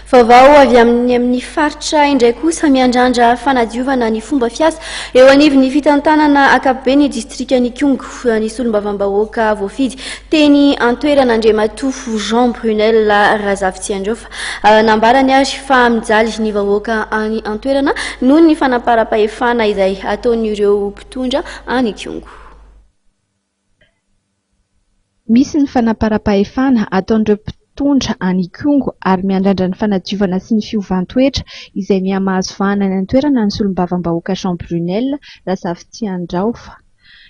Vaovao avy amin'ny amin'ny faritra indray kosa, miandrandra fanadiovana ny fomba fiasa eo anivon'ny fitantanana ankapobe ny distrikan'Ikongo, ny solombavambahoaka voafidy teny an-toerana Andriamatoa Jean Brunel Razafitsiandraofa. Nambarany ary fa mijaly ny vahoaka any an-toerana noho ny fanamparam-pahefana izay ataon'ireo mpitondra any Ikongo. Misy ny fanamparam-pahefana ataon'ireo mpitondra any Ikongo ary miandrandra ny fanadiovana sy ny fiovan-toetra izay miha-mahazo vahana any an-toerana ny solombavambahoaka Jean Brunel Razafitsiandraofa.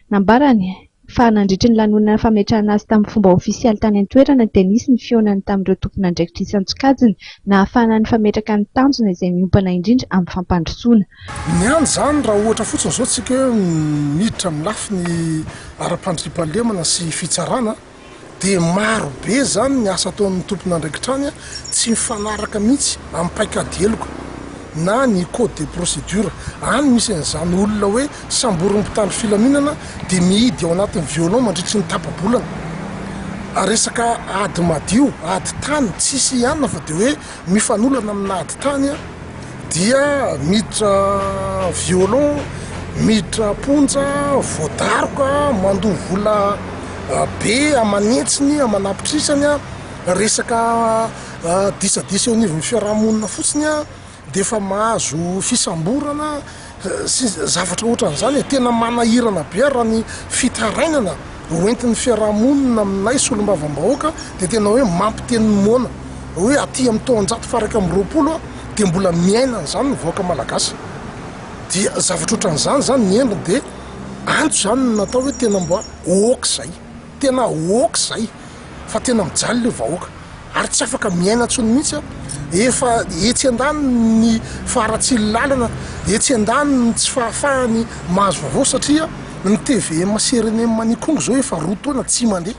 Nambarany fa nandritry ny lanonana fametrahana azy tamin'ny fomba ofisialy tany an-toerana dia nisy ny fihaonany tamin'ireo tompon'andraikitra isan-tsokajiny nahafahana nifametraka ny tanjona izay miompana indrindra amin'ny fampandrosoana. Ny any izany raha ohatra fotsiny izao tsika hoe miditra amin'ny lafiny ara-pandriampahalemana sy fitsarana dia maro be izany ny asa ataon'ny tompon'andraikitra any tsy mifanaraka mihitsy amin'ny paikady heloka na ny code de procédure. Any misy an'izany olona hoe samborin'ny mpitandro filaminana dia mihidy ao anatin'ny violon mandritry ny tapa-bolana. Resaka ady madio, ady tany, tsisy ihany fa dia hoe mifanolana amina ady tany dia miditra violon, miditra am-ponja, voadaroka, mandoa vola be aman'hetsiny, aman'apitrisany, resaka disadisa eo anivon'ny fiarahamonina fotsiny dia efa mahazo fisamborana sy zavatra ohatran'izany e, tena manahirana be ary raha ny fitarainana hoentin'ny fiarahamonina aminay solombavambahoaka dia tena hoe mampiteny ny moana hoe aty amin'ny taonjato faha 21 dia mbola miaina an'izany ny vahoaka malagasy dia zavatra ohatran'izany izany ny endriny dia antso izany no natao hoe tena mba ok izay, tena ok izay fa tena mijaly ilay vahoaka. ary tsy afaka miaina intsony mihitsy an, efa etsy andaniny ny faharatsian'ny lalana, etsy andaniny ny tsy fahafahany mahazo vaovao satria ny tvm sy rnm any Ikongo izao efa roa taona tsy mandeha,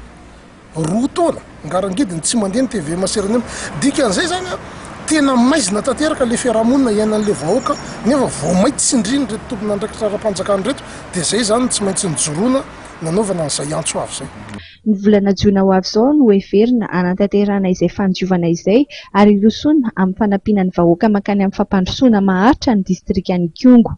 roa taona ngarangidiny tsy mandeha ny tvm sy rnm, dikan'izay zany an, tena maizina tanteraka le fiarahamonina iainan'le vahoaka nefa vao may tsindrin'ireto tompon'andraikitra ara-panjakana ireto, dia zay zany no tsy maintsy nijoroana nanaovana an'izay antso avo izay. Ny volana jona ho avy izao no heverina hanatanterahana izay fandiovana izay ary hirosoana amin'ny fanampiana ny vahoaka mankany amin'ny fampandrosoana maharitra ny distrikan'Ikongo.